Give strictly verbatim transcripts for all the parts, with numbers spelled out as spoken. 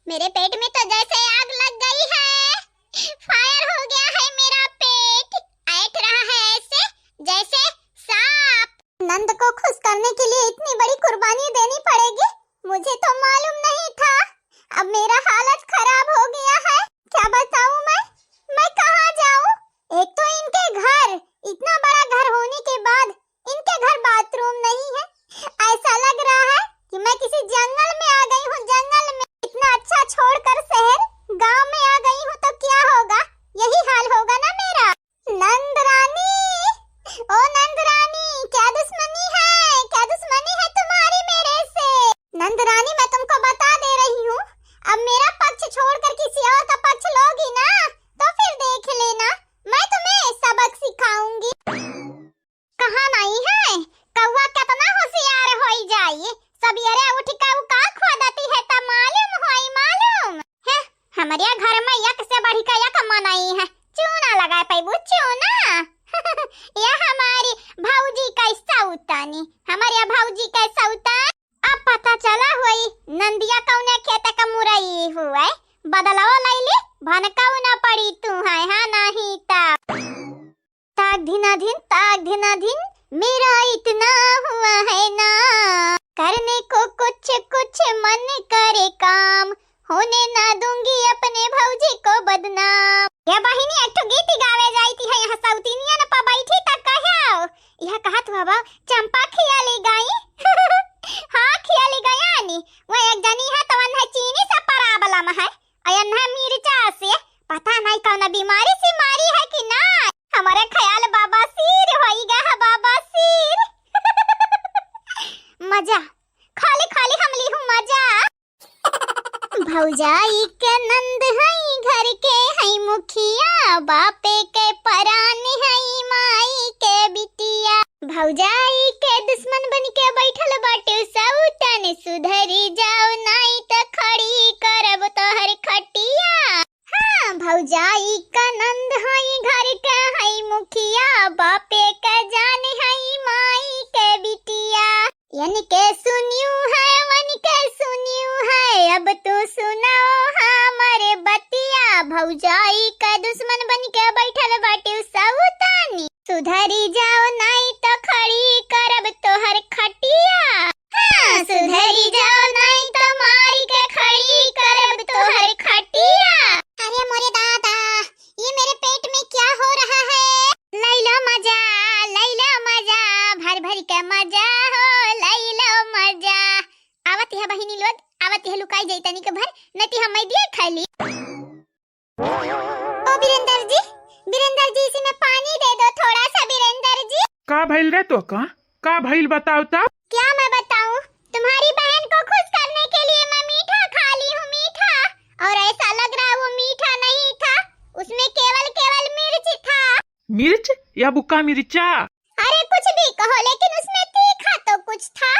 मेरे पेट में तो जैसे आग लग गई है, फायर हो गया है मेरा पेट, ऐंठ रहा है ऐसे जैसे सांप। नंद को खुश करने के लिए इतनी बड़ी कुर्बानी देनी पड़ेगी, मुझे तो मालूम नहीं था। अब मेरा हालत खराब हो गया है, क्या बताऊं मैं, मैं कहाँ जाऊं? एक तो इनके घर, इतना बड़ा घर होने के बाद इनके घर बाथरूम नहीं है। ऐसा लग रहा है कि मैं किसी जंगल में आ गई हूँ, जंगल में। इतना अच्छा छोड़कर शहर, गांव में आ गई हूँ तो क्या होगा, यही हाल होगा ना मेरा। नंद रानी, ओ नंद रानी, क्या दुश्मनी है, क्या दुश्मनी है तुम्हारी मेरे से? नंद रानी, मैं तुमको बता दे रही हूँ, अब मेरा पक्ष छोड़कर किसी और का पक्ष लोगी ना, तो फिर देख लेना, मैं तुम्हें सबक सिखाऊंगी। कहाँ नहीं है, कौआ कितना होशियार होई जाई, सबेरे उठ के उ का खोदती है त मालूम होई, मालूम है? हमरे घर में एक से बढ़ के एक मनई है, चूना लगाए पैबू, चूना। यह हमारी भौजी का सौतानी, हमारे भौजी का सौतान। अब पता चला होई नंदिया कौने खेत का मुरई हुए, बदलवा लैली, भनकाऊ न पड़ी तू है, हाँ नहीं तब। ताक धिना धिन, ताक धिना धिन, मेरा इतना हुआ है ना, करने को कुछ कुछ मन करे काम, होने ना दूंगी अपने भौजी को बदनाम। ये बहिनी एक ठो गीत गावे जाती है, यहाँ सौतिनियन पर बैठी त कहो, यह कहत हुआ बा, चंपा खियाली गई। हाँ, खियाली गया नी, वो एक जनी है तो वन्हे चीनी से problem है, अयन्हा मिर्चा से, पता नहीं कौन बीमारी से मारी है कि ना। हमारे ख्याल बाबा सिर होई गा है, बाबा सिर। मजा, खाली खाली हम ली हूँ मजा। भौजाई के नंद हई, घर के हई मुखिया, बापे के परान हई, माई के बिटिया। भौजाई के दुश्मन बन के बैठल बाटे सौतन, सुधरी जाओ नाई त खड़ी करब तोहर खटिया। हाँ, भौजाई का नंद हई घर के हई मुखिया, बापे के जान हई माई के बिटिया। यन के सुनियो है, वन के सुनियो है, अब तू सुनाओ हमरे बतिया। भौजाई का दुश्मन बन के बैठल बाटे सौतानी, सुधरी जाओ नाई त खड़ी करब तोहर खटिया। हाँ, सुधरी जाओ नाई त मारी के खड़ी करब तोहर खटिया। अरे मोरे दादा, ये मेरे पेट में क्या हो रहा है? लई लो मजा, लई लो मजा, भर भर के मजा हो, लई लो मजा। आवत है बहिनी लोग, आवत है, लुकाई जाई तनी के भर, नहीं तो हम मैं दिए खाली। ओ बीरेंद्र जी, बीरेंद्र जी, इसी में पानी दे दो थोड़ा सा, बीरेंद्र जी। का भइल रे तोका? का भइल बताओ त? क्या मैं बताऊं? तुम्हारी बहन को खुश करने के लिए मैं मीठा खा ली हूँ, मीठा। और ऐसा लग रहा वो मीठा नहीं था, उसमें केवल, केवल मिर्च था। मिर्च या बुक्का मिर्चा? अरे कुछ भी कहो, लेकिन उसमें तीखा तो कुछ था।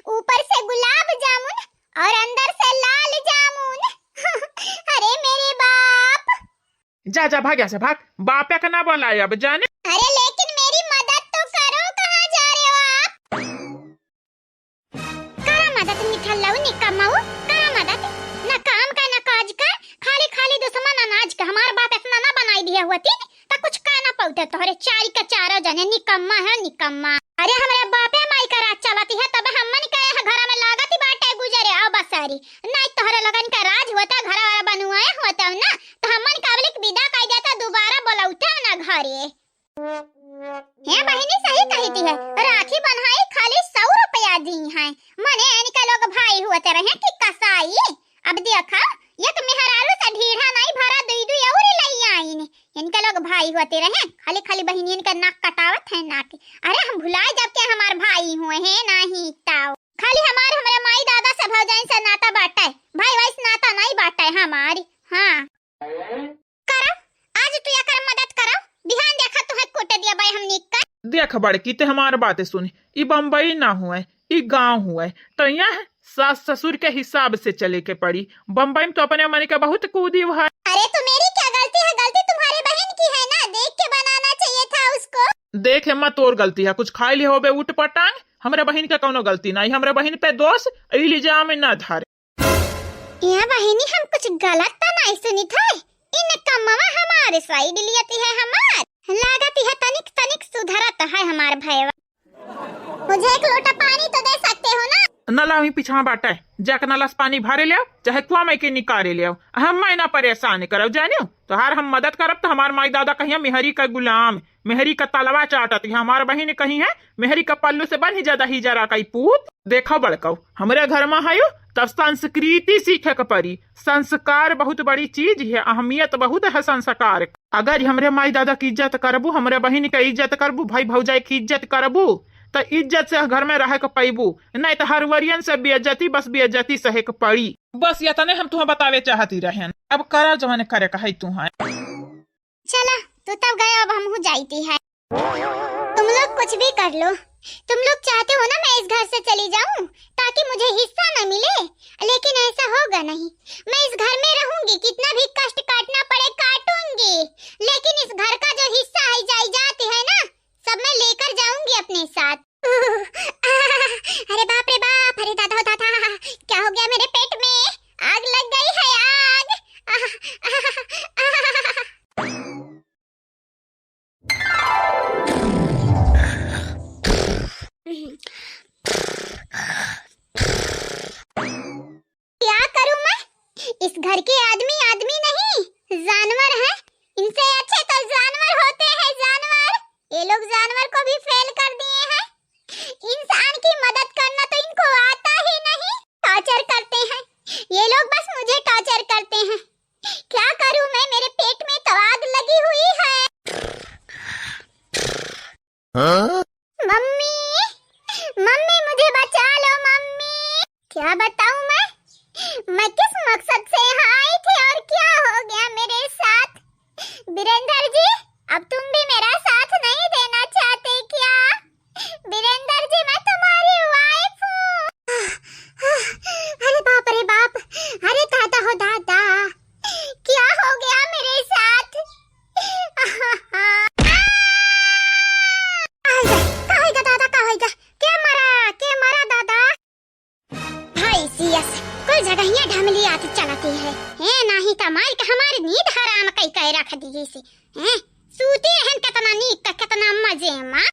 ऊपर से गुलाब जामुन और अंदर से लाल जामुन। अरे मेरे बाप। जा, जा, भाग यहाँ से, भाग। बापे का ना बोलाए अब, जाने। अरे लेकिन मेरी मदद तो करो, कहाँ जा रहे हो आप? करा मदद निठल्लऊ निकम्मऊ, करा मदद। न काम का, न काज का, खाली, खाली दुश्मन अनाज का। हमार बाप इतना ना बनाई दिया हुआ थी, त कुछ कह ना पाउते। तोहरे चारी का चारों जने निकम्मा है, निकम्मा। अरे हमरे बापे माई का राज चलती है, तब हमन के यह घर में लागत बाटे गुजरे। अब बसारी, नहीं तोहरे लगन का राज होता, घर वाला बनुआए होता ना, तो हमन का अबलिक विदा कर देता, दोबारा बोलौते ना घरे। हे बहिनी, सही कहिती है, राखी बन्हाई खाली सौ रुपया दी हैं। मने इनका लोग भाई हुआ ते रहे कि कसाई। अब देखा, एक मेहरारू से ढीढ़ा नहीं भरा, दुई दुई और लई आईन। इनका लोग भाई हुआ ते रहे, खाली खाली बहिनी इनका नाक कटावत है नाक। अरे हम भुला जब के हमार भाई हुए हैं, नहीं ताऊ। खाली हमार, हमरे माई दादा से भौजाइन से नाता बाटे, भाई वाई से नाता नहीं बाटे हमारी। हाँ। करा, आज तू एकर मदद करा, बिहान देखा तुहे कूट दिया बाई हमनी का। देख बड़की, ते हमार बात सुन, ई बम्बई ना हुए, ई गांव हुए, तो यहाँ सास ससुर के हिसाब से चले के पड़ी। बम्बई में तो अपने मन के बहुत कूदी हुआ है। अरे तो मेरी क्या गलती है, गलती तुम्हारे बहन की है ना, देख के बनाना चाहिए था उसको। देख अम्मा, तोर गलती है, कुछ खाई ले होबे उठ पटांग, हमरे बहन के कौनो गलती नहीं, हमरे बहन पे दोष इल्जाम ना धारे। ए बहिनी, हम कुछ गलत त नाहीं सुनित है? इन कमवा हमारे side लियत है हमार। लागत है तनिक तनिक सुधरत है हमार भयवा। मुझे एक लोटा पानी तो दे सकते हो ना? नला वहीं पिछवा बाटे, जाके नला से पानी भरे लेव, चाहे कुआँ में के निकारे लेव। हम मैं ना परेशान करब, जानियो? तोहार हम मदद करब त हमार माई दादा कहिया मेहरी का गुलाम, मेहरी का तलवा चाटत है, हमार बहिन कहिहैं मेहरी का पल्लू से बन्ही जा दही जरा कई पूत। देखो बड़कऊ, हमरे घर में हयो तब संस्कृति सीखे के पड़ी। संस्कार बहुत बड़ी चीज है, अहमियत बहुत है संस्कार। अगर हमरे माई दादा की इज्जत करबू, हमरे बहिन के इज्जत करबू, भाई भौजाई की इज्जत करबू, त इज्जत से घर में रहे के पैबू, नहीं त हर वरियन से बेइज्जती, बस बेइज्जती सहे के पड़ी। बस यतने हम तुहा बतावे चाहती रहेन। अब करा जवन करे के है तुहा। चला, तू तब गया, अब हमहू जाइती है। तुम लोग कुछ भी कर लो, तुम लोग चाहते हो ना मैं इस घर से चली जाऊं ताकि मुझे हिस्सा न मिले, लेकिन ऐसा होगा नहीं। मैं इस घर में रहूंगी, कितना भी कष्ट काटना पड़े काटूंगी, लेकिन इस घर का जो हिस्सा है, जायदाद है ना, सब मैं लेकर जाऊंगी अपने साथ। अरे बाप रे बाप, अरे दादा हो दादा, क्या हो गया मेरे पेट में? आग लग गई है, आग। क्या करूं मैं? इस घर के आदमी आदमी नहीं, जानवर हैं। इनसे अच्छे तो जानवर होते हैं, जानवर। ये लोग जानवर को भी फेल कर दिए हैं। इंसान की मदद करना तो इनको आता ही नहीं। टॉर्चर करते हैं ये लोग, बस मुझे टॉर्चर करते हैं। क्या करूं मैं, मेरे पेट में तो आग लगी हुई है। हाँ? मम्मी, मम्मी, मुझे बचा लो मम्मी। क्या बताऊं मैं, मैं किस मकसद से यहाँ आई थी और क्या हो गया मेरे साथ। बीरेंद्र जी, अब तुम भी मेरा साथ नहीं देना चाहते क्या? बीरेंद्र जी, मैं तुम्हारी वाइफ हूँ। अरे बाप रे बाप, अरे दादा हो दादा, क्या हो गया मेरे साथ? का होइगा, का होइगा दादा, का होइगा? के मरा, के मरा दादा? भाई सीएस, कुल जगहिया ढमलियात चलती है। हैं, नाही त मार के हमारी नींद हराम कई के रख दिहिस। हैं, सूती रहन कितना नीक का, कितना मजे मा।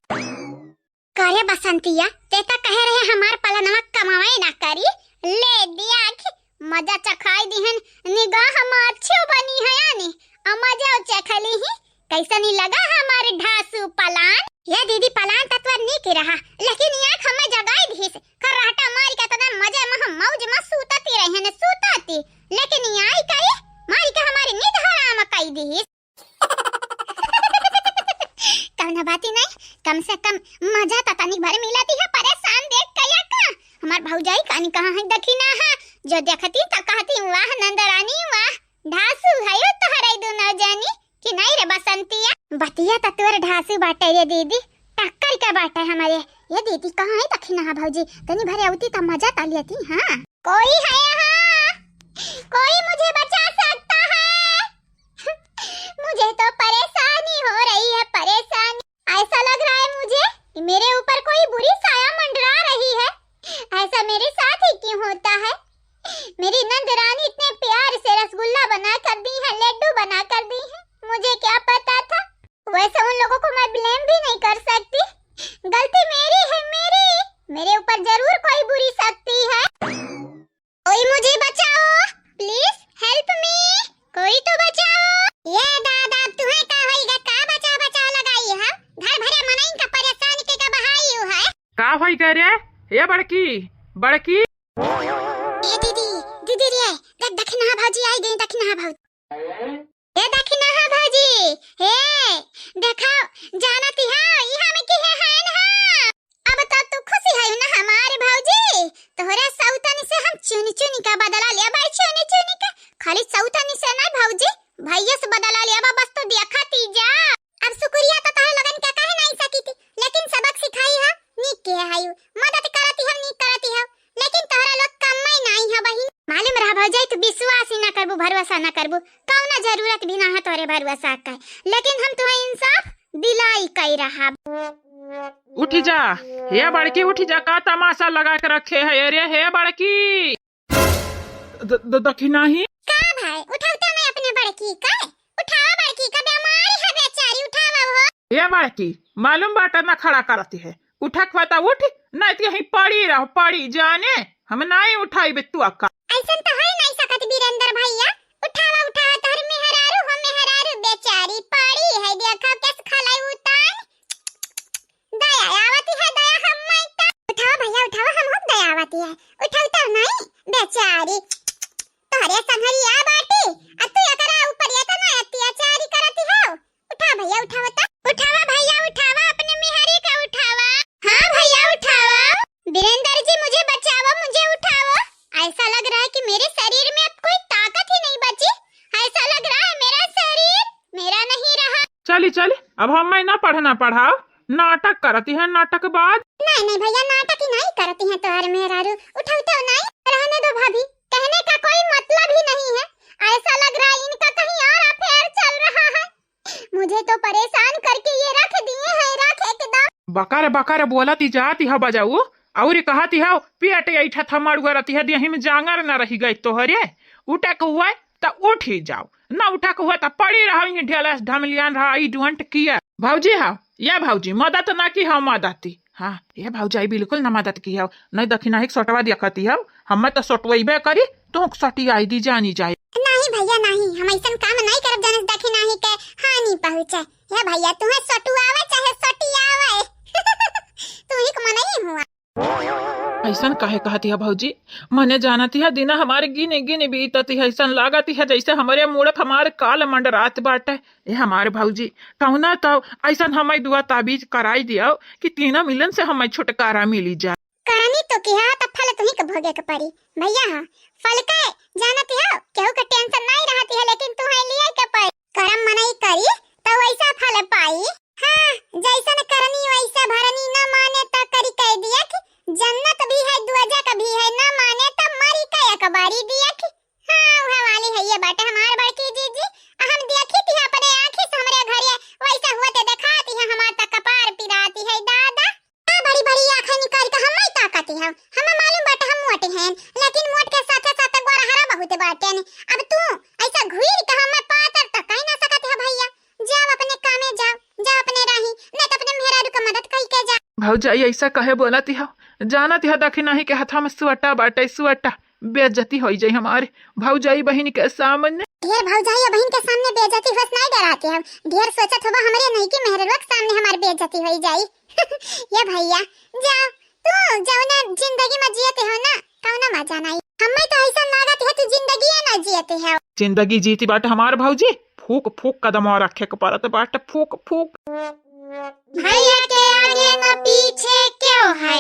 करे बसंतिया, ते त कहे रहे हमार पलनवा कमावे ना करी, ले दिया कि मजा चखाई दिहन, निगाह मा अच्छो बनी है यानी, आ मजा चखली ही, कैसनी लगा हमार ढासू पलान? ये दीदी पलान त तोर नीक रहा, लेकिन ये आँख हमें जगाई दिहिस, खर्राटा मारी के तना मजे मा हम मौज मा सूतती रहे न सूतती, लेकिन ये आई कई मारी के हमारी नींद हराम कई दिहिस। कौनो बाती नहीं, कम से कम मजा त तनिक भर मिलती है, परेशान देख के या का? हमार भौजाई कानी कहाँ है, देखी ना है, जो देखती त कहती, "वाह नंदरानी वाह, ढासू है यो तोहरे दुनो जानी कि नहीं रे बसंतिया?" बतिया त तोर ढासू बाटे रे दीदी, टक्कर के बाटे हमारे। ये दीदी कहाँ है, देखी ना है भौजी, तनी भरे अउती त मजा त लेती। हाँ, कोई है यहाँ? कोई मुझे बचा सकता है? मुझे तो परेशानी हो रही है, परेशानी। ऐसा लग रहा है मुझे कि मेरे ऊपर कोई बुरी साया मंडरा रही है। ऐसा मेरे साथ ही क्यों होता है? मेरी नंद रानी इतने प्यार से रसगुल्ला बना कर दी है, लड्डू बना कर दी है, मुझे क्या पता था? वैसे उन लोगों को मैं ब्लेम भी नहीं कर सकती, गलती मेरी है, मेरी। मेरे ऊपर जरूर कोई बुरी शक्ति है। कोई मुझे बचाओ, please help me, कोई तो बचाओ। ये दादा, तुम्हें का होइगा, का बचा बचा लगाई है? घर भरे मनइन का परेशान के का बहाई है। का होइगा रे? ए बड़की, बड़की। ए दीदी, दीदी रे, देख दखिनहा भौजी आई गई, दखिनहा भौजी। ए दखिनहा भौजी, हे, देखो, जानती हो, ई हम की है, है ना? अब तो तू खुशी है ना हमारे भौजी? तोहरे सौतन से हम चुन चुन का बदला लिया भाई, चुन चुन का। खाली सौतन से ना भौजी, भैया से बदला लिया बा, बस तो देखा तीजा। अब शुक्रिया तो तोहरे लोगन के कहे नहीं सकी थी, लेकिन सबक सिखाई है, नीक के है, मदद करती हो, नीक करती हो, लेकिन तोहरा लोग कम में नहीं है बहिन। मालूम रहा भौजाई, तू विश्वास ही ना करबू, भरोसा ना करबू, कौनो जरूरत भी ना है तोहरे भरोसा का, लेकिन हम तुम्हें इंसाफ दिलाई कई रहा। उठ जा, हे बड़की, उठ जा, का तमाशा लगा के रखे है? अरे हे बड़की, द-, द-, दखिनाही। का भाई, उठावता नहीं अपने बड़की का? उठावा बड़की का, बीमारी है बेचारी, उठावा हो। ए बड़की, मालूम बाटा ना खड़ा करती है, उठक बा त उठ, नहीं तो यहीं पड़ी रहो, पड़ी जाने, हम नहीं उठाई बे तू अक्का। ऐसन तो है नहीं सकत वीरेंद्र भैया, उठावा, उठावा, तोहर मेहरारू हो, मेहरारू बेचारी पड़ी है, देखा कैस खलाई उतान। दया आवती है, दया हम माई का। उठावा भैया, उठावा, हम हुक दया आवती है, उठावता नहीं बेचारी। तोहरे संघरिया बाटी, आ तू एकरा ऊपर एतना अत्याचारी करती हो। उठा भैया, उठावा त। उठावा भैया, उठावा, अपने मेहरी का उठावा। हाँ भैया, उठावा। वीरेंद्र जी, मुझे बचावा, मुझे उठावा। ऐसा लग रहा है कि मेरे शरीर में अब कोई ताकत ही नहीं बची। ऐसा लग रहा है मेरा शरीर मेरा नहीं रहा। चली, चली, अब हमें ना पढ़ना पढ़ाओ, नाटक करती है, नाटक बाज। नहीं, नहीं भैया, नाटक ही नहीं करती है तोहर मेहरारू। उठावता नहीं, रहने दो भाभी, कहने का कोई मतलब ही नहीं है। ऐसा लग रहा है इनका कहीं और अफेयर चल रहा है। मुझे तो परेशान करके ये रख दिए हैं, रख एकदम। बकर बकर बोलती जाती है बजाऊ, और कहती है पेट ऐठा थमड़ुआ रहती है, देही में जांगर न रही गई तोहरे। उठे के हुआ त उठी जाओ, न उठे के हुआ त पड़ी रहो यहीं ढेलस ढमलियान रहा, I don't care। भौजी हा, या भौजी, मदद ना की हो, मदद। हाँ, ये भौजाई बिल्कुल ना मदद की हो, नहीं दखिनाही के सोटवा देखती हो, हमें तो सोटवैबे करी, तू सोटी आई दी जानी जाए। नहीं भैया नहीं, हम ऐसन काम नहीं करब जौन दखिनाही के हानि पहुँचे। हे भैया, तुहे सोटुआवे चाहे सोटियावे, तू ही के मनई हुआ। ऐसन काहे कहती है भौजी? मने जानती है, दिना हमारे गिने गिने बीतती है, ऐसन लागती है जैसे हमरे मूड़क हमारे काल मंडरात बाटे। ए हमारे भौजी, कहुना तो ऐसन हमें दुआ ताबीज कराई दियो कि तीनों मिलन से हमें छुटकारा मिली जाए। करनी तो किहा, त फल तुही के भोगे के पड़ी। भैया हाँ, फल के जानती हो, केहू के टेंशन नहीं रहती है, लेकिन तुहे लिए के पड़ी। करम मनई करी, त वैसा फल पाई। हाँ, जैसन करनी वैसा भरनी, न माने त करी कह दिया कि जन्नत भी है, दोजख भी है, न माने त मरी के एक बारी दिया कि। हाँ, उहे वाली है ये बाटे हमार बड़की जीजी। आ हम देखी थी अपने आँखी से हमरे घरे, वैसा हुआ ते देखाती है, हमार त कपार पिराती है दादा। आ बड़ी बड़ी आँखें निकाल के हम नहीं ताकती है, हमें मालूम बाटे हम मोटे हैं, लेकिन मोट के साथे साथे गोरहरा बहुत बाटे ने। अब तू ऐसा घुर के हमें पातर त कह ना सकत है भैया। जाओ अपने कामे जाओ, जाओ अपने राही, नहीं तो अपने मेहरारू का मदद कई के जा। भौजाई ऐसा कहे बोलती हो? जानती हो दखिनाही के हथा में सुअटा बाटे, सुअटा। बेइज्जती होई जाई हमारे भौजाई बहिन के सामने। ढेर भौजाई या बहिन के सामने बेइज्जती होस नहीं डराती हो। ढेर सोचत होबा हमरे नहीं कि मेहररुआ के सामने हमार बेइज्जती होई जाई। ये भैया, जाओ, तू जौना जिंदगी में जियते हो ना, कौनो मजा नहीं। हमें तो ऐसा लागत है तू जिंदगी ना जियते हो। जिंदगी जीती बाटे हमार भौजी, फूक फूक कदमवा रखे के पड़त बाटे, फूक फूक। भैया के आगे न पीछे क्यों है,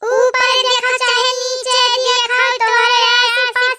ऊपर देखो चाहे नीचे देखो, तोहरे आसपास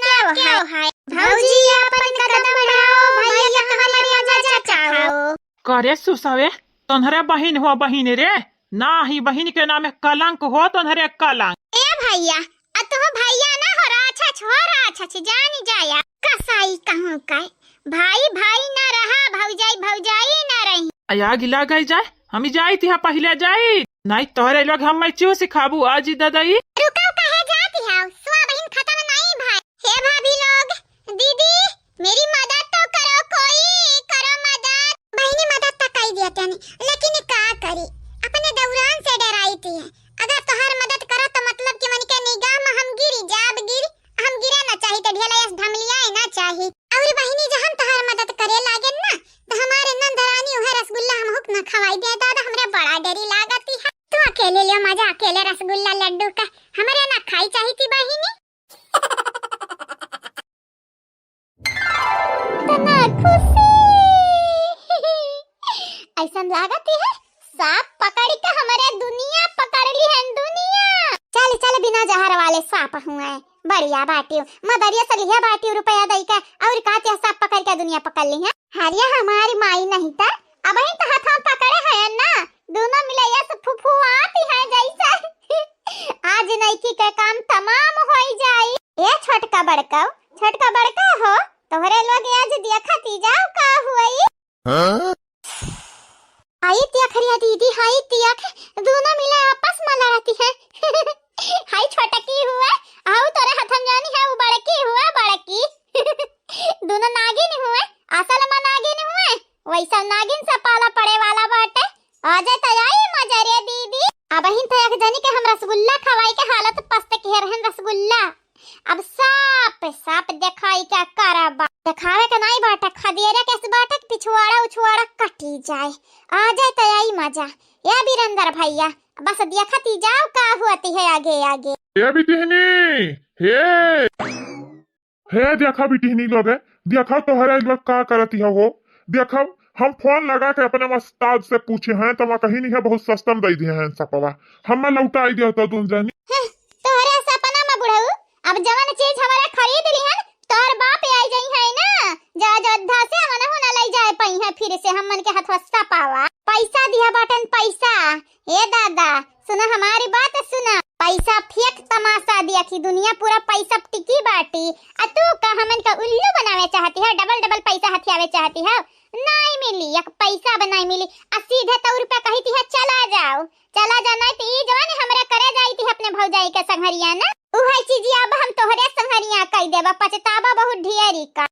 ना क्यों है। भौजी अपन कदम बढ़ाओ, भैया हमारे मजा चखाओ। करे सुसवे, तोहरे बहिन हो बहिन रे, ना ही बहिन के नामे कलंक हो तोहरे कलंक। ए भैया, आ तू भैया ना हो, राक्षस हो राक्षस, जानी जाया। कसाई कहूँ का, भाई भाई ना रहा, भौजाई भौजाई ना रही। आया गिला गई जाए, हम ही जाई तिहा पहिले जाई, नहीं तोहरे लोग हम मैं चूस खाबू आज ही ददई। रुको, कहे जाती हो, सुआ बहिन खत्म नहीं भाई। हे भाभी लोग, दीदी, मेरी मदद तो करो, कोई करो मदद। बहिनी मदद तो कई दिया तनी, लेकिन का करी, अपने दौरान से डराई थी। अगर तोहार मदद करा तो मतलब कि मन के निगाह में हम गिरी जाब, गिरी, हम गिरे ना चाही तो ढेला यस ढमलियाए ना चाही। और बहिनी जब हम तोहार मदद करे लागे ना तो हमारे नंदरानी उहे रसगुल्ला हम हुक ना खवाई दे दादा, हमरे बड़ा डरी लागती है। तू अकेले लियो मजा, अकेले रसगुल्ला लड्डू का, हमरे ना खाई चाही थी बहिनी। इतना खुशी। ऐसन लागत है सांप पकड़ के हमारे दुनिया पकड़ ली है दुनिया। चल चल बिना जहर वाले सांप हुए बढ़िया बाटियो, मदरिया से लिया बाटियो रुपया दई के और का ते सांप पकड़ के दुनिया पकड़ ली है। हरिया हमारी माई नहीं त अबहिन त हथवा पकड़े है ना, दोनों मिले यस फुफुआती है जैसे। आज नईकी के काम तमाम होई जाई। ए छोटका बड़का, छोटका बड़का हो, तोहरे लोग आज देखती जाओ का हुई। हाँ? हाय तिया खरिया दीदी, हाय तिया ख-, दोनों मिले आपस में लड़ती है। हाय छोटकी हुए, आओ तोरे हथन जानी है वो बड़की। अबहिन तो एक जनी के हम रसगुल्ला खवाई के हालत पस्त के रहन रसगुल्ला। अब साफ साफ देखाई के करबा। देखावे के नाई बाटे, खदेरे के इस बाटे कि पिछवाड़ा उछवाड़ा कटी जाए। आ जाए तो आई मजा। ए बीरेंद्र भैया, बस देखती जाओ का होती है आगे आगे। ए बिटिहनी, हे, हे देखा बिटिहनी लोगे, देखा तोहरे लोग का करती है हो। देखा, हम फोन लगा के अपने उस्ताद से पूछे हैं तो वह कहीं नहीं है, बहुत सस्ता में दे दिए हैं सपवा। हम लौटाई दिया तो तुम जानी। हं, तोहरे सपना में बुढ़ऊ, अब जवन चीज हमारा खरीद लिहन, तोहर बाप आई जाई है ना, जा अयोध्या से हमन हो ना लई जाए पाई है फिर से हमन के हथवा सपवा। पैसा दिया बाटन पैसा। ए दादा, सुना हमारी बात सुना, पैसा फेंक तमाशा दिया कि दुनिया पूरा पैसा टिकी बाटी। आ तू का हमन का उल्लू बनावे चाहती है, डबल डबल पैसा हथियावे चाहती है? नाई मिली, एक पैसा अब नाई मिली। आ सीधे तौर पे कही थी है, चला जाओ, चला जाना तो ई जवानी हमरा करे जाई थी अपने भौजाई के संघरिया ना। उहे चीजिया अब हम तोहरे संघरिया कई देबा, पछतावा बहुत ढेरी का।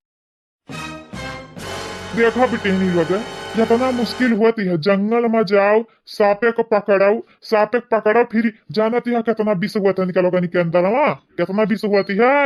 देखा बिटिहनी लोगे, कितना मुश्किल होती है, जंगल में जाओ, सापे को पकड़ाओ, सापे को पकड़ाओ, फिर जानती है कितना विष होता है इनके लोगन के अंदर में, कितना विष होती है।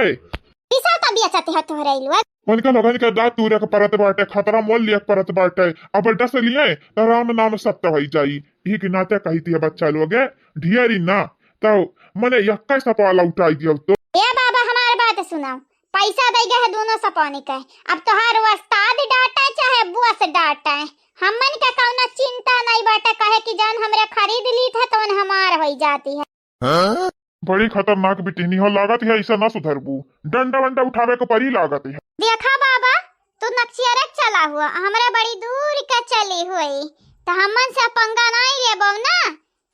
विषा का बेचत है तोहरे लोग। उनके लोगन के दांत तूरे के परत बाटे, खतरा मोल लिया के परत बाटे। अब डस लिए तो राम नाम सत्य होई जाई। यही के नाते कही थी बच्चा लोग, ढेरी ना तो मने यक्का सपवा लौटाई दियो तो। ए बाबा, हमार बात सुनाओ, पैसा दे गए है दोनों सपौनी के। अब तोहार उस्ताद डांटे चाहे बॉस डांटे, हमन के कौनो चिंता नहीं बाटे, कहे कि जौन हमरे खरीद ली था तौन हमार होई जाती है। बड़ी खतरनाक बिटिहनी हो, लागत है ऐसा ना सुधरबू, डंडा वंडा उठावे को परी लागत है। देखा बाबा, तू नक्सियरे चला हुआ, हमरे बड़ी दूर के चली हुई, तो हमन से पंगा नहीं लेबो ना,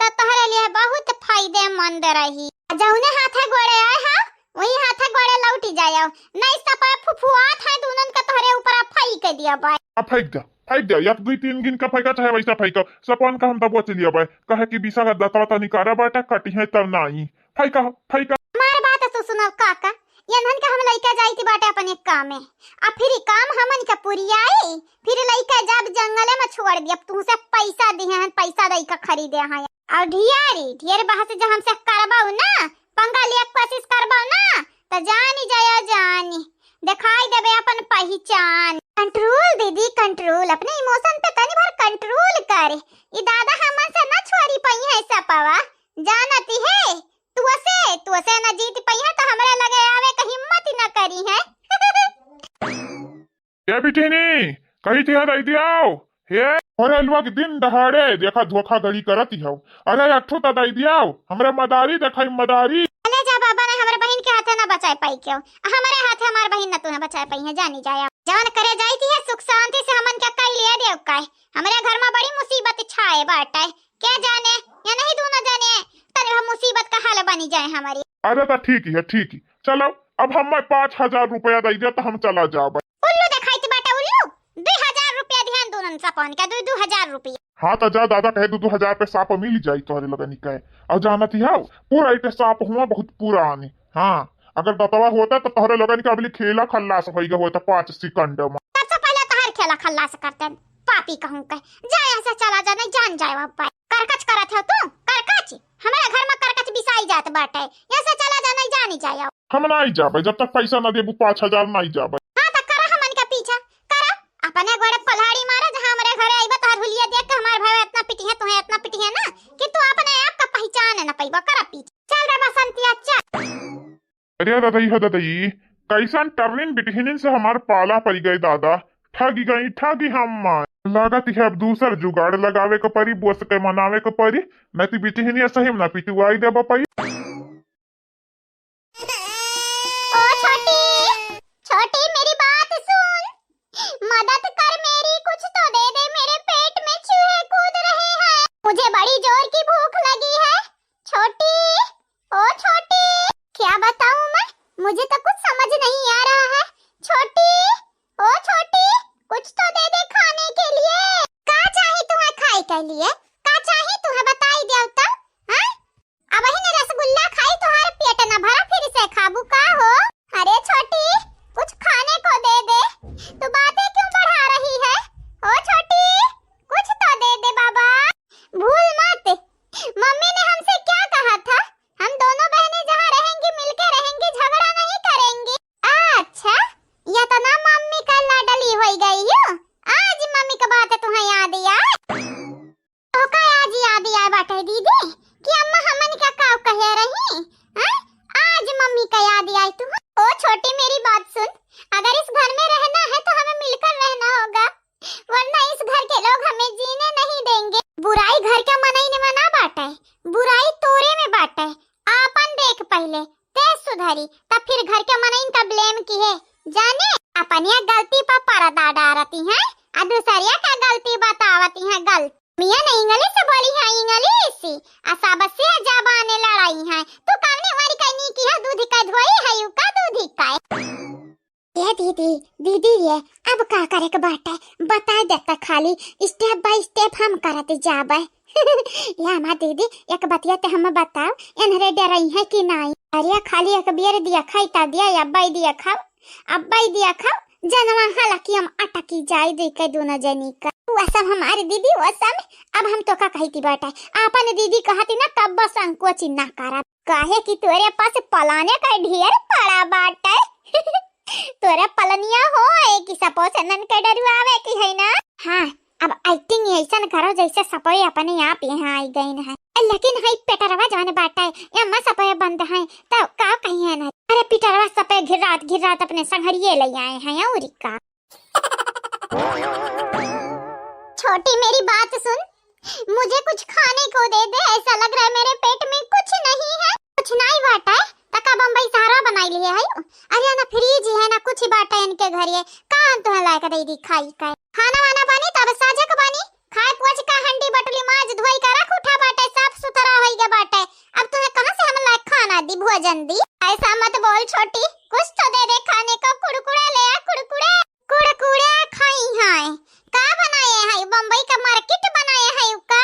तो तोहरे लिए बहुत फायदेमंद रही। आ जौने हाथे गोड़े आए हा, वही हाथे गोड़े लौटी जायो, नहीं सपा फुफुआत है दुनन के तोहरे ऊपर फेंक दिया बाय। आ फेंक दे, फेंक दे, एक दुई तीन गिन के फेंका, चाहे वैसा फेंको, सपन का हम दबो चलिया बाय, कहे कि बिसा का दतवा तनी कारा बाटा कटी है तब नाई। फेंका, फेंका। हमार बात तो सुनो काका, ये नन के हम लइका जाई थी बाटे अपन एक काम में, आ फिर ई काम हमन के पुरियाई, फिर लइका जब जंगले में छोड़ दिया, तू से पैसा दिए हैं, पैसा दई का खरीदे हैं। और ढियारी, ढेर बहस जो हमसे करबाऊ ना, पंगा लिया कोशिश करबाऊ ना, तो जानी जाया जानी, दिखाई देबे अपन पहचान। कंट्रोल दीदी, कंट्रोल, अपने इमोशन पे तनी भर कंट्रोल कर। ई दादा हमन से ना छोड़ी पई है सपवा, जानती है, तू से, तू से ना जीत पई है तो हमरे लगे आवे के हिम्मत ही ना करी है। ए बिटिहनी, कही थी दई दियाओ। हे, अरे लोग दिन दहाड़े देखा धोखाधड़ी करत ही हो। अरे एक ठो तो दई दियाओ, हमरे मदारी देखाई मदारी। अले जा बाबा, ने हमरे बहिन के हाथे ना बचाए पाई क्यों? हमरे हाथे हमार बहिन ना तू ना बचाए पाई है, जानी जाया। जवन करे जाई थी है सुख शांति से हमन के कई लिए देव काहे? हमरे घर में बड़ी मुसीबत छाए बाटे। के जाने, या नहीं दोनों जाने, तनी हम मुसीबत का हल बनी जाए हमारी। अरे तो ठीक ही है, ठीक ही। चलो, अब हमें पाँच हजार रुपया दई दे तो हम चला जाबे। उल्लू देखाइत बाटे उल्लू, दुई हजार रुपया दिहन दोनों सपन के, दुई, दुई हजार रुपया। हाँ तो जा दादा, कहे दो, दो हजार पे साप मिल जाई तोहरे लगन के। और जानत ही हो, पूरा इटे साप हुआ बहुत पुरानी। हाँ, अगर दतवा होता तो तोहरे लगन के अबली खेला खल्लास होई गए होता पाँच सेकंड में। सबसे पहले तोहर खेला खल्लास करते, पापी कहूँ के। जा यहाँ से चला जा, नहीं जान जाए अब। करकच करत हो तू, करकच? हमारे घर में करकच बिसाई जात बाटे। यहाँ से चला जा, नहीं जानी जाए। हम नहीं जाबे, जब तक पैसा ना देबू पाँच हजार नहीं जाबे। हाँ तो करा हमन के पीछा, करा। अपने गोड़े पल्हाड़ी मारा, जहाँ हमारे घरे आईबा तोहर हुलिया देख के हमार भाई इतना पिटी है, तुम्हें इतना पिटी है ना कि तू अपने आप का पहचान न पैबा। करा पीछा, चल रे बसंतिया चल। अरे ददई हो ददई, कैसन टर्निंग बिटहिनिन से हमार पाला पड़ गए दादा, ठगी गई ठगी हम। लागत है अब दूसर जुगाड़ लगावे के पड़ी, बोस के मनावे के पड़ी, नहीं तो बिटहिनिया सही में ना पिटुआई देबा पाई। ओ छोटी, छोटी मेरी बात सुन, मदद कर मेरी, कुछ तो दे दे, मेरे पेट में चूहे कूद रहे हैं, मुझे बड़ी जोर की भूख लगी है। छोटी, ओ छोटी। क्या बताऊं मैं, मुझे तो कुछ समझ नहीं आ रहा है। छोटी, ओ छोटी, कुछ तो दे दे खाने के लिए। का चाही तुम्हें खाए के लिए? का चाही तुम्हें बताई देव तो? हाँ? अब वही ने रसगुल्ला बुराई तोरे में बाटे, आपन देख पहिले, ते सुधरी, तब फिर घर के मनइन का blame किहे। जाने, अपनिया गलती पर पर्दा डारती हैं, आ दूसरिया का गलती बतावती हैं। गलती मिया ने English बोली है, English, आ सबसे जबाने लड़ाई है। तू कवने वाली कइनी की है, दूध का धोई है, यू का दूध का? ए दीदी, दीदी ये, अब का करे के बाटे? बता देता, खाली step by step हम करत जाबे। या हमार दीदी, एक बतिया ते हम बताओ, एनहरे डरई है कि नाई? अरे खाली एक बेर दिया खाई ता दिया, अब्बा ही दिया खाओ, अब्बा ही दिया खाओ, जनवा हला कि हम अटकी जाई दे के दोनों जनी का। वो सब हमारे दीदी, वो सब, अब हम तो का कहती बाटे, आपन दीदी कहती ना, तब बस संकोच ना करब, काहे कि तोरे पास पलाने का ढेर पड़ा बाटे। तोरा पलनिया हो है कि सपो से नन के डरुआवे की है ना? हाँ, अब acting ऐसन करो जैसे सपो अपने आप यहाँ आई गईन है। लेकिन है पेटरवा जवन बाटे, एमा सपो बंद है, तो का कही है ना? अरे पेटरवा सपो घिर्रात घिर्रात अपने संघरिये ले आए हैं और का। छोटी मेरी बात सुन, मुझे कुछ खाने को दे दे, ऐसा लग रहा है मेरे पेट में कुछ नहीं है। कुछ नाई बाटे, त का बम्बई सहरवा बनाई लिए है? अरे ना fridge है ना कुछ बाटे इनके घर, ये का हम तुहे लायक दे दी खाई का? खाना वाना बनी तब साझक बनी, खाए पोछ का हंडी बटुली माज धोई का रख उठा बाटे, साफ सुथरा होई गया बाटे। अब तुहे कहाँ से हम लायक खाना दी, भोजन दी? ऐसा मत बोल छोटी, कुछ तो दे दे खाने को, कुरकुरे ले आ, कुरकुरे। कुरकुरे खाई हैं। का बनाए हैं? बम्बई का market बनाए हैं का?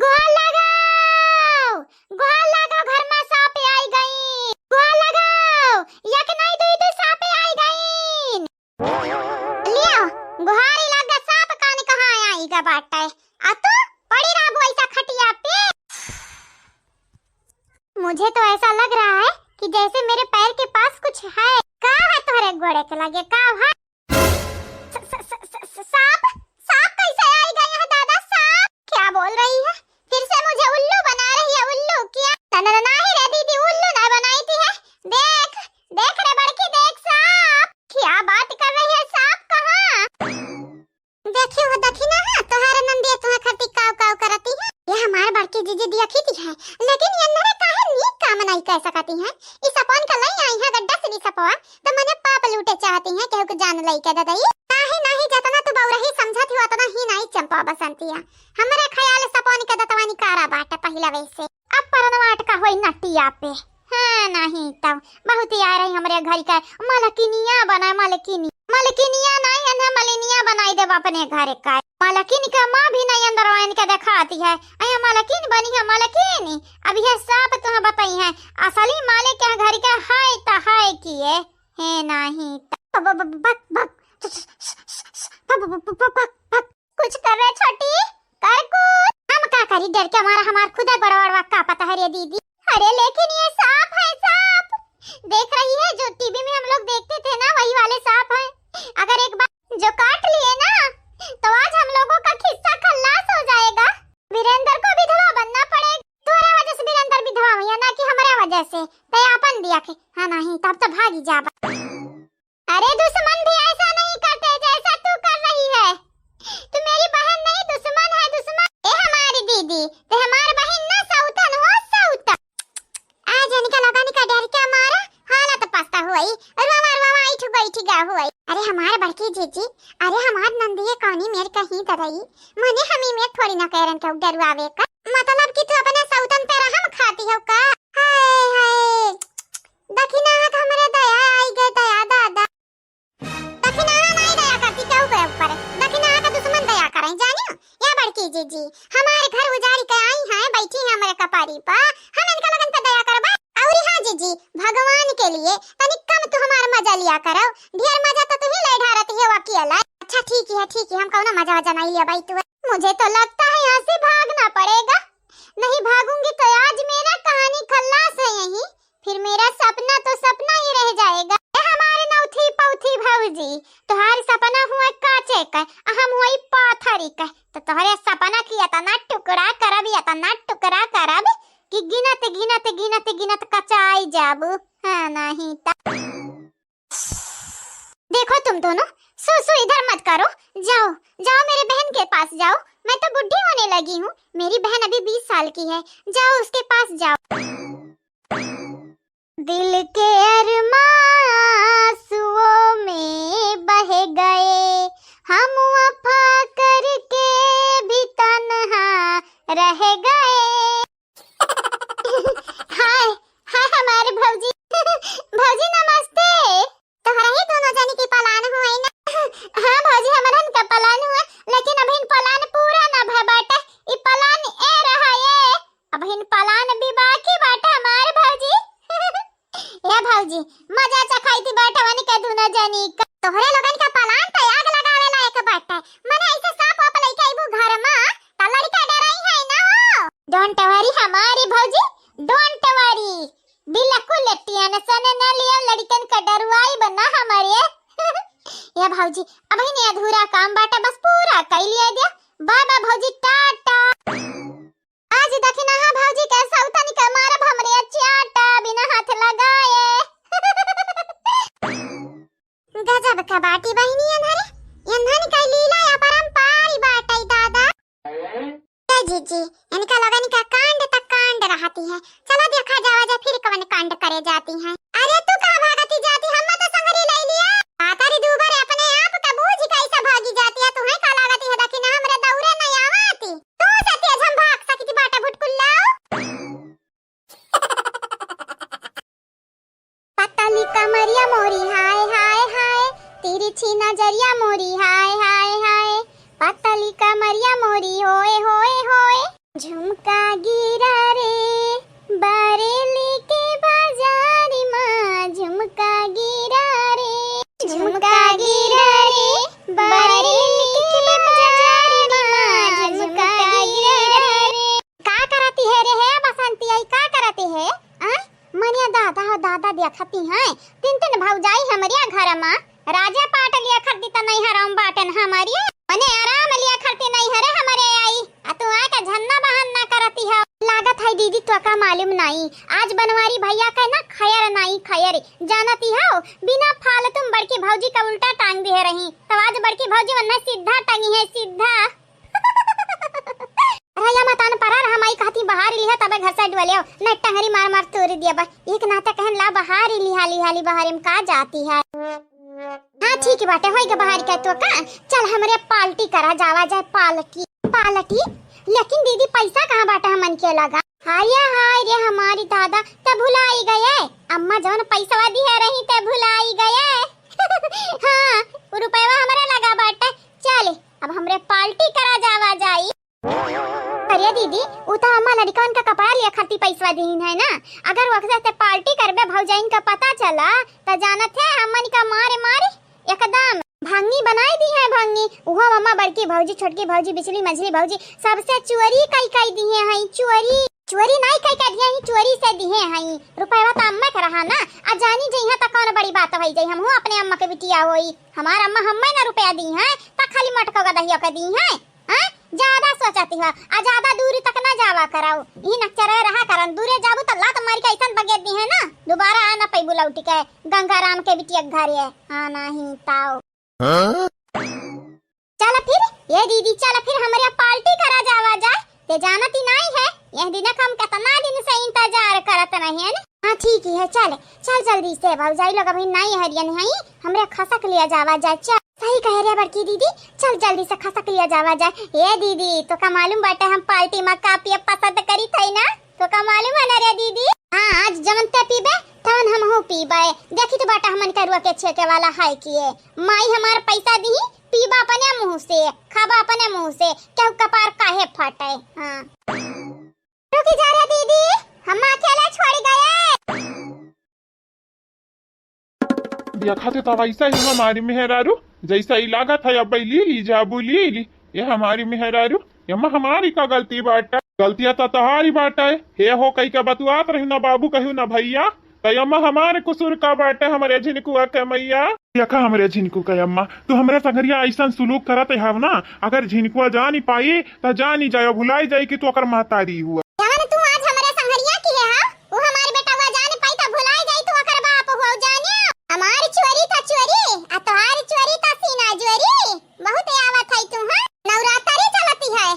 गोहार लगाओ, गोहार लगाओ, घर में सांप आई गई। गोहार लगाओ, एक नाई दुई दुई सांप आई गई। लियो, गोहारी लगा सांप कान कहाँ आई गा बाटे? आ तू पड़ी रहबू ऐसा खटिया पे। मुझे तो ऐसा लग रहा है कि जैसे मेरे पैर के पास कुछ है। का है तोहरे गोड़े के लगे? का है? स-, स-, स-, स-, स-, सांप? सांप कैसे आएगा यहाँ दादा? सांप? क्या बोल रही है? फिर से मुझे उल्लू बना रही है, उल्लू क्या? ना, ना, ना, नहीं रे दीदी, उल्लू ना बनाई थी है। देख, देख रे बड़की, देख सांप। क्या बात कर रही है, सांप कहाँ? देखी हो, देखी ना, हाँ, तोहार नंदिया तुहे खातिर काव काव करती है। ये हमार बड़की जीजी देखी थी है, लेकिन ये नरे काहे नीक काम नहीं कर सकती है। इस अपन का लई आई है गड्ढा से भी सपवा, तो मने पाप लूटे चाहती है, केहू के जान लई के ददई। नाही, नाही, जतना तू बौरही समझत हो, उतना ही नाही चंपा बसंतिया। हमरे ख्याल सपवन के दतवानी कारा बाटे पहिला वैसे। अब परनवा अटका होई नटिया पे। हाँ, नाही तब बहुत ही आ रही हमरे घर का मलकिनिया बना, मलकिनी। मलकिनिया नाही, एन्हे मलिनिया बनाई देब अपने घर का। मलकिन का माँ भी नहीं अंदर आइन के देखाती है। अया मलकिन बनी है, मलकिन। अब ये सांप तुम्हें बताई है, असली मालिक के घर का है त है किए, है नाही त। ब-, ब-, ब-, बक, बक। ब-, ब-, ब-, ब-, बक, बक। कुछ कर रे छोटी, कर कुछ। हम का करी, डर के हमारा, हमार खुदा गड़बड़वा का पता है रे दीदी। अरे लेकिन ये सांप है, सांप। देख रही है जो टीवी में हम लोग देखते थे ना, वही वाले सांप हैं। अगर एक बार जो काट लिए ना, तो आज हम लोगों का खिस्सा खल्लास हो जाएगा। वीरेंद्र को विधवा बनना पड़ेगा। तोरा वजह से वीरेंद्र विधवा हुई है ना कि हमारा वजह से। ते आपन दिया के, हाँ नहीं, तब तो भागी जाबा। अरे दुश्मन भी ऐसा नहीं करते जैसा तू कर रही है। तू मेरी बहन नहीं, दुश्मन है दुश्मन। ए हमारी दीदी, ते हमार बहन ना सौतन हो, सौतन। आज इनका लोगन का डर के मारा, हालत पस्ता हुई, रोवा रोवा इठ गई, इठ गा हुई। अरे हमार बड़की जीजी, अरे हमार नंदिये कौनी मेर कहीं तरई, मने हमी मेर थोड़ी ना कैरन के डरुआवे का। मतलब कि तू अपने सौतन पे रहम खाती हो का? हाय हाय, दखिना हाथ हमरे दया आई गए, दया दादा। दखिना हाथ नहीं दया करती केहू के ऊपर, दखिना हाथ दुश्मन दया करें, जानियो? या बड़की जीजी, हमारे घर उजाड़ी के आई हैं, बैठी हैं हमरे कपारी पर, हम इनका लगन पे दया करबा? और हाँ जीजी, भगवान के लिए तनिक कम तू हमार मजा लिया करो, ढेर मजा तो तू ही ले ढारती हो अकेला। अच्छा ठीक है, ठीक है, हम कौनो मजा वजा नहीं लिया भाई तू। मुझे तो लगता है यहाँ से भागना पड़ेगा, नहीं भागूंगी तो आज मेरा कहानी खल्लास है यहीं, फिर मेरा सपना तो सपना ही रह जाएगा। ए हमारे नौथी पौथी भौजी, तोहार सपना हुआ काचे का, आ हम हुई पाथरी का, तो तोहरे सपना की इतना टुकड़ा करब, इतना टुकड़ा करब कि गिनत गिनत गिनत गिनत कचाई जाबू। हाँ नहीं त। देखो तुम दोनों, सू सू इधर मत करो, जाओ, जाओ मेरे बहन के पास जाओ, मैं तो बुढ़ी होने लगी हूँ, मेरी बहन अभी बीस साल की है, जाओ उसके पास जाओ। दिल के अरमां आंसुओं में बह गए, हम वफा करके भी तन्हा रह गए। हाय, हाय हमारे भौजी। भौजी नमस्ते। तोहरा ही दोनों जनी की पलान हुए ना? हाँ भौजी, हमरन का पलान हुए, लेकिन अबहिन पलान पूरा ना भय बाटे। ई पलान ए रहा ए, अबहिन पलान भी बाकी बाटे हमारे भौजी। ए भौजी, मजा चखाई थी बाटे वनी के दोनों जनी का। तोहरे लोगन का पलान तो आग लगावे लायक बाटे, मने ऐसे सांप वाप लइके अइबू घर मा, त लड़का डराई है ना हो। Don't worry हमारी भौजी, don't worry। बिल्कुल tension न लियो, लड़कन का डरवाई बना हमारे। ए भौजी, अबहिन अधूरा काम बाटे, बस पूरा कई लिया दिया। Bye bye भौजी, टाटा। आज दखिनहा भौजी के सौतन के मारब हमरे चाटा बिना हाथ लगाए। गजब का बाटी बहिनी एन्हरे, एन्हन का लीला अपरंपार बाटै दादा। ए जीजी, इनका लोगन का कांड त कांड रहती है। चला देखा जावा जा फिर कवन कांड करे जाती हैं। अरे तू कहाँ भागती जाती, हम तो संगरी ले लिया। पातरी दूबर अपने आप का बूझ कैसे भागी जाती है, तुहैं का लागती है दखिनहा हमरे दौरे नहीं आवती। तू से तेज हम भाग सकती बाटा भुटकुल्ला। पतली कमरिया मोरी हाय हाय हाय, तिरछी नजरिया मोरी हाय हाय हाय, पतली कमरिया मोरी होए होए होए। झुमका गिरा रे बरेली के बाजार मा, झुमका गिरा रे, झुमका गिरा रे बरेली के बाजार मा, झुमका गिरा रे। का करती है रे हे बसंती, आई का करती है? आ? मने दादा हो दादा देखती हैं, तीन तीन भौजाई हमरे घर मा, राजा पाट लिया खरती त नहीं हराम बाटन हमारी। मने आराम लिया खरती नहीं हरे हमरे आई, आ तू आके झन्ना बहाना करती है। लागत है दीदी तोका मालूम नहीं, आज बनवारी भैया के ना खैर नहीं खैर, जानती हो बिना फालतू में बड़की भौजी का उल्टा टांग दिए रही, तो आज बड़की भौजी वन्ना सीधा टंगी है सीधा। रैया मतान परा रहा, माई कहती बहार लिहा तबे घर से डुअले हो, न टंगरी मार मार तोड़ दिया बा। एक नाते कहन ला बहार लिहा लिहा ली बहार में का जाती है। हाँ ठीक बाटे, होई के बहार के तो का, चल हमरे पार्टी करा जावा जाए, पार्टी, पार्टी। लेकिन दीदी पैसा कहाँ बाटे हमन के लगा? हाय हाय रे हमारी दादा, ते भुलाई गए, अम्मा जौन पैसवा दिहे रही ते भुलाई गए। हाँ, उ रुपयवा हमरे लगा बाटे, चल अब हमरे पार्टी करा जावा जाई। अरे दीदी, उ तो अम्मा लड़कन का कपड़ा लिया खातिर पैसवा दीन है ना, अगर वक्से ते पार्टी करबे भौजाइन का पता चला त जानत है हमन का मारे मारे एकदम भंगी बनाई दी है भंगी। उहो अम्मा बड़की भौजी, छोटकी भौजी, बिचली मझली भौजी सबसे चोरी कई कई दिहे हैं, चोरी, चोरी नाई कई कई दिहे हैं, चोरी से दिहे हैं। रुपयवा तो अम्मा के रहा ना, आ जानी जइहा त कौन बड़ी बात होई जाई, हमहू अपने अम्मा के बिटिया होई, हमार अम्मा हम्मे ना रुपया दी हैं, त खाली मटको गदहिया के दी हैं। हाँ? ज्यादा सोचती हो, आ ज्यादा दूरी तक ना जावा कराओ। ई नक्चरे रहा करन, दूरे जाबू त लात मारी के ऐसन बगेर दी है ना, दोबारा आ ना पैबू लौटी के गंगाराम के बिटिया के घरे। हाँ, नहीं ताओ। हाँ? चल फिर, ए दीदी, चल फिर हमरे पार्टी करा जावा जाए। ते जानती नाई है, यह दिन हम कितना दिन से इंतजार करत रहे हैं। हाँ, ठीक ही है, चल, चल जल्दी से, भौजाई लोग अभी नाई हरियन हैं, हमरे खसक लिया जावा जाए, चल। सही कहे रे बड़की दीदी, चल जल्दी से खसक लिया जावा जाए। ए दीदी, तोका मालूम बाटे हम पार्टी में का पिए पसंद करी थे ना? तोका मालूम है ना रे दीदी? हाँ, आज जवन ते पीबे, तवन हमहू पीबे। देखी तो बाटा हमन करुआ के छेके वाला है किए। माई हमार पैसा दी, पीबा अपने मुंह से, खाबा अपने मुंह से, केहू कपार काहे फाटे। हाँ। रुकी जा रे दीदी, हम अकेले छोड़ गए। देखा थे तब ऐसा ही हमारी मेहरारू, जैसा ही लागत है अब ले ली जाबू ले ली। ये हमारी मेहरारू, एमा हमारी का गलती बाटे? गलतिया तो तोहारी बाटे। हे हो कही के बतुआत रही ना बाबू कहू ना भैया, त एमा हमारे कुसुर का बाटे हमरे झिनकुआ के मैया? देखा हमरे झिनकू के अम्मा, तू हमरे संगरिया ऐसन सुलूक करत हव ना, अगर झिनकुआ जानी पाई त जानी जायो, भुलाई जाई कि तू ओकर महतारी हुआ। जवन तू आज हमरे संगरिया किहे हव, उ हमार बेटवा जान पाई त भुलाई जाई तू ओकर बाप हुआ, जानियो। हमार चोरी त चोरी, आ तोहार चोरी त सीना जोरी। बहुत आवत है तू, हाँ? नवरात्रि चलती है।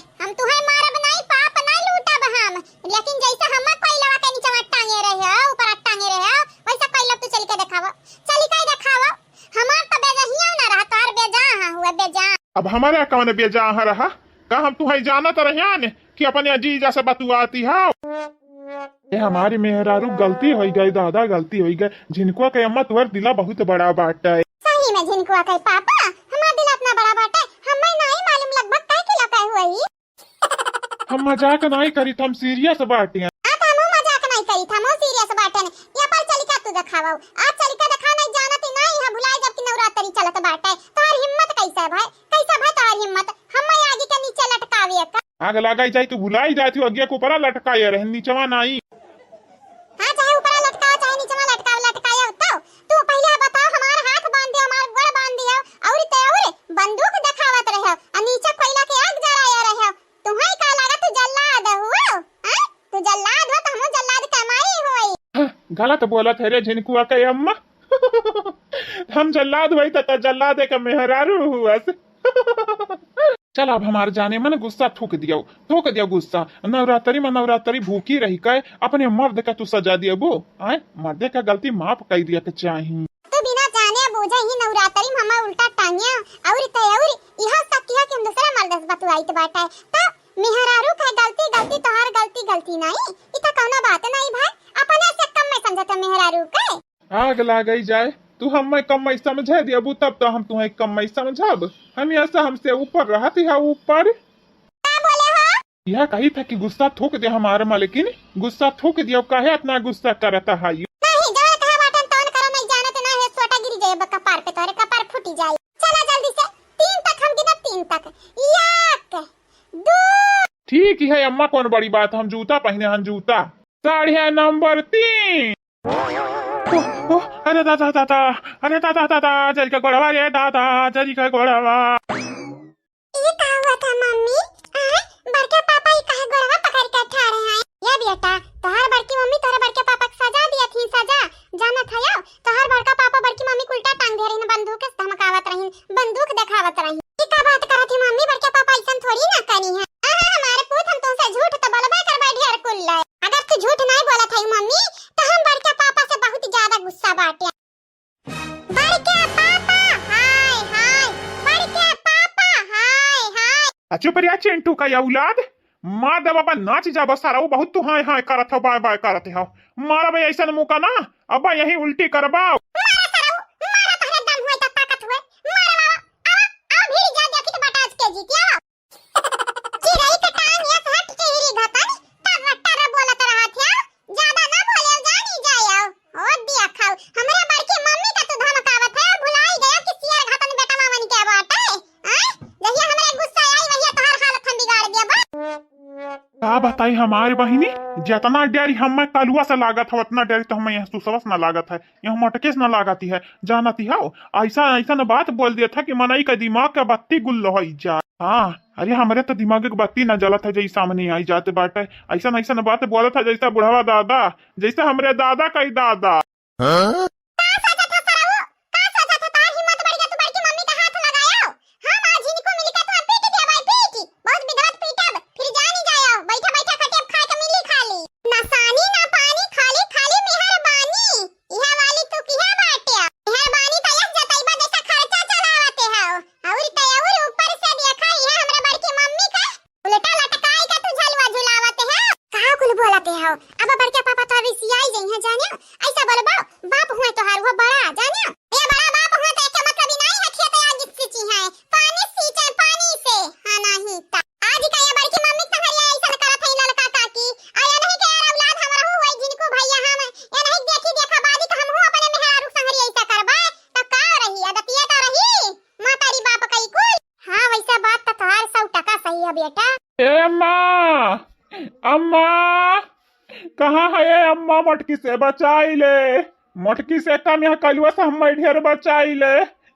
हमारे कौन बेजाह रहा? का हम तुहई जानत रहियान कि अपने जीजा से बतुआती हो? ए, हमारी मेहरारू, गलती होई गई दादा, गलती होई गई। झिनकुआ के अम्मा, तुहर दिला बहुत बड़ा बाटे। सही में झिनकुआ के पापा, हमार दिला इतना बड़ा बाटे, हमें नहीं मालूम लगभग कई किलो के हुई। हम मजाक नहीं करित, हम serious बाटे। आ त हमहू मजाक नहीं करित, हमहू serious बाटे। ये पर चलिका तू देखावो, आज चलिका देखा नहीं जानत ही नहीं, यहाँ भुलाए जब कि नवरात्रि चलत बाटे। तोहर हिम्मत कैसे भाई, कैसे भाई तोहर हिम्मत? हम आगे के नीचे लटकावे का? आग लगाई जाई, तू भुलाई जाती हो, आगे के ऊपरा लटकाए रहे, नीचवा नहीं। हाँ, चाहे ऊपरा लटकाओ, चाहे नीचवा लटकाओ, लटकाए हो तो। तू पहले बताओ, हमार हाथ बांध दियो, हमार गोड़ बांध दियो, और ते और बंदूक देखावत रहे हो, आ नीचे कोयला के आग जलाए रहे हो। तुम्हें का लगा तू जल्लाद हुआ? हैं? तू जल्लाद हो तो हम जल्लाद कमाई हुई। हाँ, गलत बोलत है रे झिनकुआ के अम्मा। हम जल्लाद हुई तो, तो जल्लाद के मेहरारू हुआ से। चल, अब हमार जाने मन गुस्सा थूक दियो, थूक दियो गुस्सा। नवरात्रि में नवरात्रि भूखी रही के अपने मर्द का तू सजा दियो बो, आए? मर्दे का गलती माफ कर दिया के चाही। तू बिना जाने बूझे ही नवरात्रि में हमार उल्टा टांगिया और ते और यह सब किया कि हम दूसरा मर्द से बतुआइत बाटे। तो मेहरारू का गलती गलती, तोहार गलती गलती नहीं, इ तो कौनो बात नहीं भाई, अपने से कम में समझत हो मेहरारू के। आग लागई जाए, तू हमें कम में समझे दियबू तब तो हम तुम्हें कम में समझब। हम ऐसा हमसे ऊपर रहत है ऊपर। का बोले हो? यह कही था कि गुस्सा थूक दे हमारे मालकिन, गुस्सा थूक दियो, काहे इतना गुस्सा करत है? नहीं, जवन कहा बाटन तवन करो, नहीं जानत ना है, सोटा गिर जाए कपार पे, तोरे कपार फूटी जाए। चला जल्दी से, तीन तक हम गिनब, तीन तक। एक, दो। ठीक है अम्मा, कौन बड़ी बात, हम जूता पहने हन, जूता। साढ़िया नंबर तीन। ओह, ओह, अरे दादा, दादा, अरे दादा, दादा, जरी का गोड़वा रे दादा, जरी का गोड़वा। ई का हुआ था मम्मी? आय, बड़के पापा ई काहे गोड़वा पकड़ के ठाड़े हैं? ये बेटा, तोहार बड़की मम्मी तोहरे बड़के पापा के सजा दिया थी, सजा। जानत है यो, तोहार बड़का पापा बड़की मम्मी के उल्टा टांग दे रही, बंदूक से धमकावत रही, बंदूक देखावत रही। ई का बात करत ही मम्मी, बड़के पापा ऐसन थोड़ी ना करी है। आहा, हमारे पूत, हम तुमसे झूठ तो बोलबे करबे ढेर कुल। अगर तू झूठ नहीं बोलत है मम्मी, तो हम बड़के पापा से बहुत ज्यादा गुस्सा बाटे। बड़के पापा, हाय, हाय, बड़के पापा, हाय, हाय। आ चुप रे चिंटू का औलाद, मार दे बाबा, नाच जा बस सारा, वो बहुत तू हाय, हाय करत हो, बाय, बाय करत हो। मारा भाई ऐसा मुका ना, अब यही उल्टी करबा। मारा सारा, मारा तोहरे दम हुए तो ताकत हुए, मारा बाबा, आवा, आवा भिड़ी जा, देखी तो बटाज के जीती, आवा। चिरई के टांग ये से हट के हिरी घतन, टर टर बोलत रहत है, ज्यादा ना बोले, जानी जाए। ओ दिया खाओ, हमरे बड़की मम्मी का तू धमकावत है, भुलाई गया कि सियर घतन बेटा मामन के बाटे, हैं? जहिया हमरे गुस्सा आई, वहिया तोहार हालत हम बिगाड़ दिया बा। का बताई हमार बहिनी, जितना डर हमें कलुआ से लागत है, उतना डर तो हमें यह सुसवा से ना लागत है। यहाँ मटकेस न लागती है, जानती हो, ऐसा, ऐसा न बात बोल दिया था कि मनई का दिमाग का बत्ती गुल होइ जा। हाँ, अरे हमरे तो दिमाग के बत्ती न जलत है, जई सामने आई जाते बाटे। ऐसा न, ऐसा न बात बोलत है, जैसा बुढ़वा दादा, जैसा हमरे दादा का ही दादा। हाँ? का सोचत है सरऊ? का सोचत है? तार हिम्मत बढ़ गया, तू बड़की मम्मी का हाथ लगायो। हम आज इनको मिलके तो पीट दिया भाई, पीट। बहुत विधवत पीटब, फिर जानी जायो। बैठा बैठा खटिया खाए के मिली खाली। ना सानी ना पानी, खाली खाली मेहरबानी। इहा वाली तू किहा बाटे? मेहरबानी त यह जतैबा जैसा खर्चा चलावते हो। और त और ऊपर से देखा, इहा हमरा बड़की मम्मी का उल्टा लटकाई का तू झलवा झुलावते हो। का कुल बोलते हो? अब बड़के पापा तो रिसियाई जइहे जाने। ऐसा बोलबो, बाप हुए तोहार वो बड़ा जाने। ये बड़ा बाप हुए तो एके मतलब ही नहीं हथिया तो आग सींची है। पानी सींचे पानी से, हाँ नहीं ता। आज का ये बड़की मम्मी संहरिया ऐसन करत है ललका काकी। आ ये नहीं के यार औलाद हम रहू होई जिनको भैया हम। ये नहीं देखी देखा बाजी का हमहू अपने मेहरारू संहरी ऐसा करबा। तो का रही, आदतिया तो रही। मातारी बाप कई कुल। हाँ, वैसा बात तो तोहार सौ टका सही है बेटा। ए अम्मा, अम्मा, कहाँ है ये अम्मा? मोटकी से बचाई ले, मोटकी से कम यहाँ कलुआ से हम ढेर बचाई ले।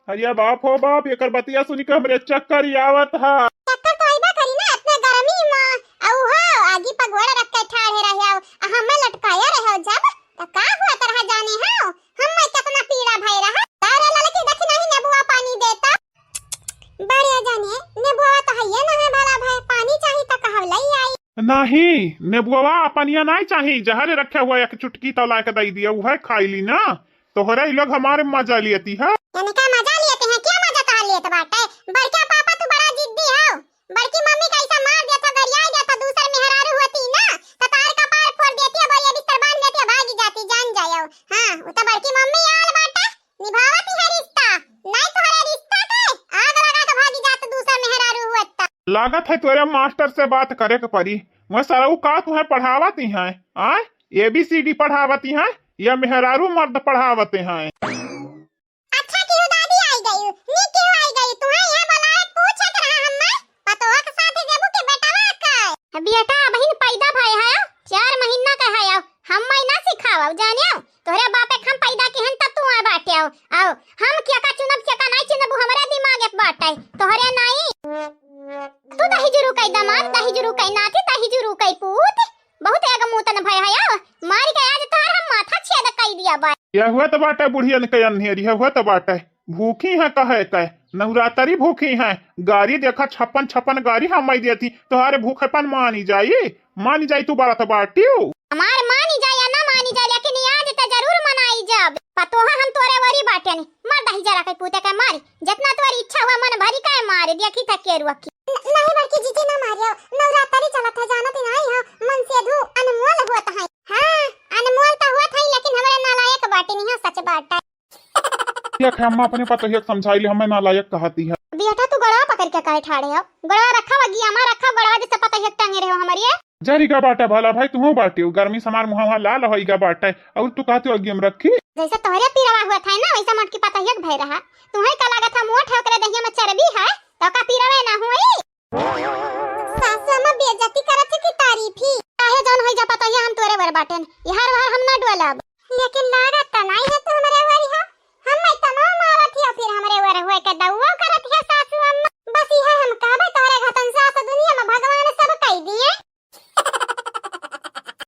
अरे बाप हो बाप, एकर बतिया सुनी के हमरे चक्कर ही आवत है। चक्कर तो आइबा करी ना, इतने गर्मी में। औ हो, आगी पर गोड़ रख के ठाढ़े रहे हो, आ हमें लटकाया रहे हो जब, तो का हुआ तरह जाने हो, हम कितना पीड़ा भय रहा। तारे ललकी देखी नहीं नेबुआ पानी देता। बढ़िया जानिए, नेबुआ तो हइये ना है भला भाई, पानी चाही तो कहव लई आई। नहीं, नेबुआ पनिया नहीं चाही, जहर रखे हुआ एक चुटकी तो लाके दई दिया, वह खाई ली ना। तोहरे ही लोग हमारे मजा लियती है। यानी का मजा लियते हैं? क्या मजा तोहर लियत बाटे? बड़का पापा तू बड़ा बड़की मम्मी का ऐसा मार देत हो, गरियाई देत हो, दूसर मेहरारू होती ना, त तार कपार फोड़ देती है, बोरिया बिस्तर बांध देती है, भागी जाती, जान जायो। हाँ, वो तो बड़की मम्मी आल बाटे, निभावत है रिश्ता, नहीं तोहरे रिश्ता के आग लगा के भागी जात दूसर मेहरारू होत त। लागत है तोरे मास्टर से बात करे के परी। मैं सरऊ का तुहें पढ़ावत ही हैं? आय, एबीसीडी पढ़ावत ही हैं या मेहरारू मर्द पढ़ावत हैं? अच्छा किहु दादी आई गई, नी किहु आई गई, तुहें यहाँ बोलाए पूछत रहा हम्मे, पतोह के साथ देबू के बेटवा का? बेटा अबहिन पैदा भय है, चार महीना का है, हम्मे ना सिखावा जानियो, तोहरे बापे के हम पैदा किहन तब तू आ बाटे हो। आओ, हम केका चुनब केका नाई चुनब, हमरे दिमाग एक बाटे, तोहरे नाई। तू दही जुरू कई दमाद, दही जुरू कई नाती, दही जुरू कई पूत। बहुत एगमूतन भय है, आओ, मारी के आज तोहर हम माथा छेद कई दिया बा। यह हुआ तो बाटे बुढ़ियन के अन्हेरी, यह हुआ तो बाटे। भूखी है कहे के, नवरात्रि भूखी है। गारी देखा छप्पन छप्पन गारी हम देती, तोहरे भूखेपन मानी जाई। मानी जाई तू बड़ा तो बाटियो। हमार मानी जाए या ना मानी जाए, लेकिन आज त जरूर मनाई जाब। पतोहा हम तोरे वरी बाटेनी, मर दही जरा के पूते के मारी, जितना तोरी इच्छा हुआ मन भरी के मारे, देखी त के रुआ की। न-, नहीं बड़की जीजी ना मारियो, नवरात्रि चलत है, जानत ही नहीं हो, मन से धू अनमोल होत है। हाँ, अनमोल त होत है, लेकिन हमरे नालायक बाटेनी हो, सच बात है। देख, हम अपने पतोहिया के समझाई ले, हमें नालायक कहती है। बेटा, तू गड़वा पकड़ के काहे ठाड़े हो? गड़वा रखा, अगिया मा रखा, गड़वा जैसे पतोहिया के टंगे रहे हो हमारी, ए? जरी गा बाटे भला भाई, तू बाटे हो, गर्मी से हमार मुहवा लाल होई गा बाटे, और तू कहती हो अगिया मा रखी? जैसे तोहरे पीरवा हुआ था ना, वैसे मोटकी पतोहिया के भय रहा। तुम्हें का लागत है, मोट है, ओकरे दहिया में चर्बी है, तो का पीरवा ना हुई? सासु अम्मा बेइज्जती करत है कि तारीफ ही? काहे जौन होई जा पतोहिया, हम तोरे बर बाटेन।